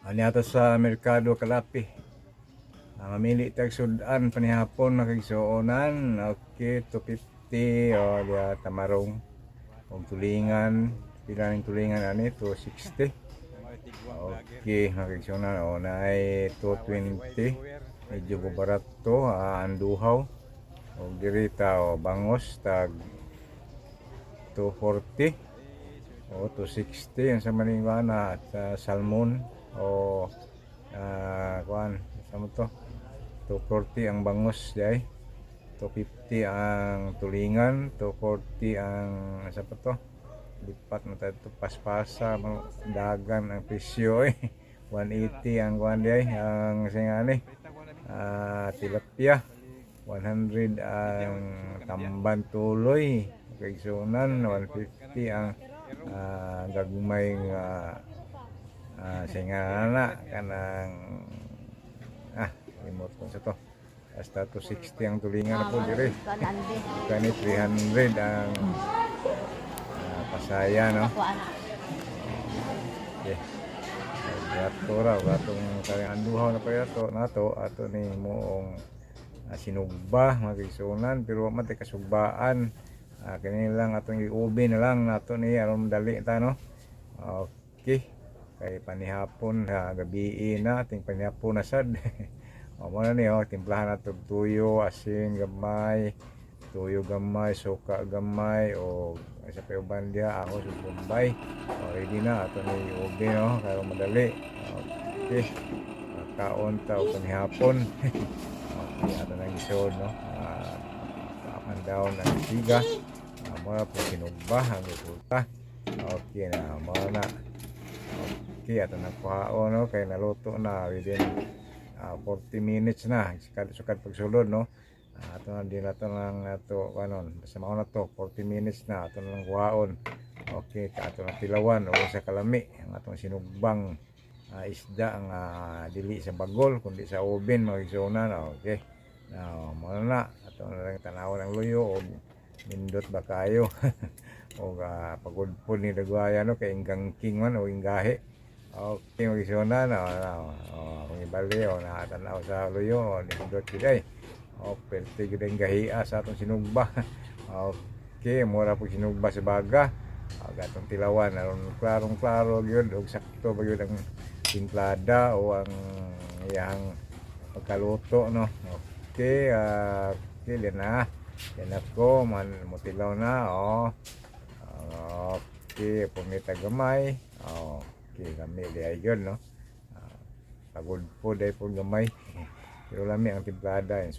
Ani ato sa merkado Kalapi. Mamili tag sudan panihapon, mga kaigsuonan. Okay, 250 o diya tamarong og tulingan. Pila ning tulingan ani? 260. Okay, mga kaigsuonan, o naay 220. Medyo barato anduhaw. Og diri ta o bangos tag 240 o 260 ang sa maningwana at salmon o kuan sa mo to, 240 ang bangos diay, 250 ang tulingan, 240 ang sa pa to, lipat na tayo to paspasa mga dagan ang presyo eh. 180 ang kuan diay, ang singani tilapia, 100 ang tamban tuloy kaigsuonan, 150 ang gagmay nga singana kanang limot ko sa to, basta 260 ang tulingan na po dire. Kani 300 ang pasaya, no? Okay. Gato ra gatong kanang anduhaw na pa ato nato ato ni moong sinugba, mga kaigsuonan, pero wa man tay kasugbaan. Kini lang atong i-oven na lang nato ni aron dali ta, no? Okay, kay panihapon ha, gabi na ating panihapon na sad. O mo na ni, oh, timplahan nato og tuyo, asin gamay, tuyo gamay, suka gamay o sa pa uban diha ako sa Bombay. O, ready na ato ni i-oven, no, karon madali. Okay, kaon ta og panihapon. Okay, ato nang isod, no, up and down ang siga. Mo na po sinugba ang resulta. Okay na mo na. Okay, ato na kuhaon, no, kay naluto na within 40 minutes na sukad sukad pagsulod, no? Ato na din ato nang ato kanon, basta mao na to, 40 minutes na ato na lang kuhaon. Okay, ato na tilawan o sa kalami ang atong sinugbang isda ang dili sa bagol kundi sa oven, mga kaigsuonan. Okay. Now, mao na ato na lang tanawon ang luyo og nindot ba kayo o pagod po ni Dagwaya, no, kay inggang king man o inggahi. Okay, mga kaigsuonan, no, no, oh, akong ibali o nakatanaw sa luyo o nindot gid ay. O perte gid ang gahia sa atong sinugba. Okay, mura po sinugba sa baga. Og atong tilawan aron klarong klaro gyud og sakto ba gyud ang timplada o ang iyang pagkaluto, no? Okay, okay yan na. Yan ako, man mutilaw na, oh. Okay, pumita gamay. Okay, kami di ay yun, no? Pagod po, dahil po gamay. Pero lami ang timplada.